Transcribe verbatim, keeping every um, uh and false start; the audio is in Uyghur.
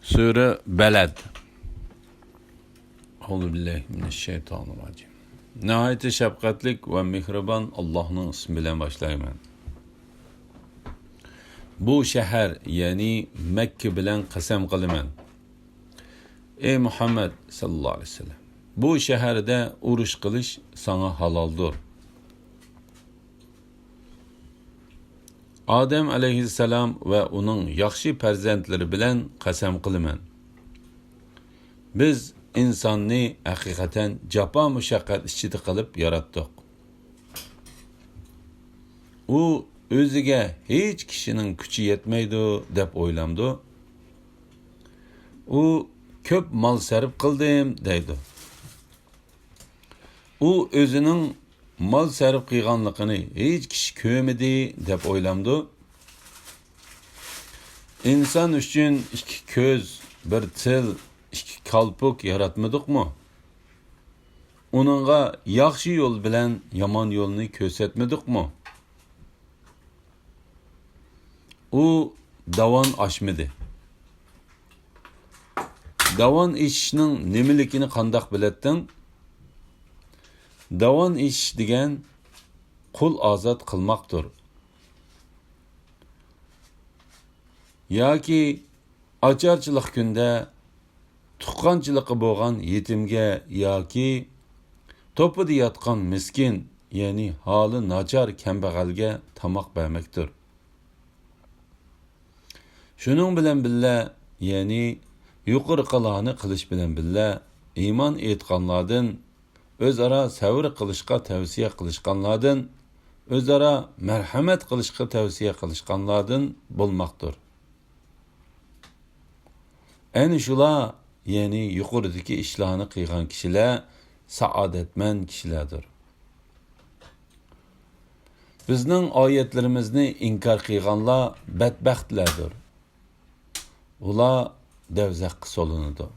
سۈرە بەلەد. ئەئۇزۇ بىللاھى مىنەششەيتانىرراجىم. ناھايىتى شەپقەتلىك ۋە مېھرىبان ئاللاھنىڭ ئىسمى بىلەن باشلايمەن. بۇ شەھەر، يەنى مەككە بىلەن قەسەم قىلىمەن. ئەي مۇھەممەد ساللاللاھۇ ئەلەيھى ۋەسەللەم، بۇ شەھەردە ئۇرۇش قىلىش ساڭا ھالالدۇر. ئادەم ئەلەيھىسسالام ۋە ئۇنىڭ ياخشى پەرزەنتلىرى بىلەن قەسەم قىلىمەن. بىز ئىنساننى ھەقىقەتەن جاپا-مۇشەققەت ئىچىدە قىلىپ ياراتتۇق. ئۇ ئۆزىگە ھېچ كىشىنىڭ كۈچى يەتمەيدۇ دەپ ئويلامدۇ؟ ئۇ كۆپ مال سەرپ قىلدىم دەيدۇ. ئۇ ئۆزىنىڭ مال سەرپ قىلغانلىقىنى ھېچ كىشى كۆرمىدى دەپ ئويلامدۇ؟ ئىنسان ئۈچۈن ئىككى كۆز، بىر تىل، ئىككى كالپۇك ياراتمىدۇقمۇ؟ ئۇنىڭغا ياخشى يول بىلەن يامان يولنى كۆرسەتمىدۇقمۇ؟ ئۇ داۋان ئاشمىدى. داۋان ئېشىشنىڭ نېمىلىكىنى قانداق بىلەتتىڭ؟ داۋان ئېشىش دېگەن قۇل ئازاد قىلماقتۇر. ياكى ئاچارچىلىق كۈندە تۇغقانچىلىقى بولغان يېتىمگە ياكى توپىدا ياتقان مىسكىن، يەنى ھالى ناچار كەمبەغەلگە تاماق بەرمەكتۇر. شۇنىڭ بىلەن بىللە، يەنى يۇقىرىقىلارنى قىلىش بىلەن بىللە، ئىمان ئېيتقانلاردىن، ئۆزئارا سەۋر قىلىشقا تەۋسىيە قىلىشقانلاردىن، ئۆزئارا مەرھەمەت قىلىشقا تەۋسىيە قىلىشقانلاردىن بولماقتۇر. ئەنە شۇلار، يەنى يۇقىرىدىكى ئىشلارنى قىلغان كىشىلەر سائادەتمەن كىشىلەردۇر. بىزنىڭ ئايەتلىرىمىزنى ئىنكار قىلغانلار بەتبەختلەردۇر. ئۇلار دەۋزەخكە سولىنىدۇ.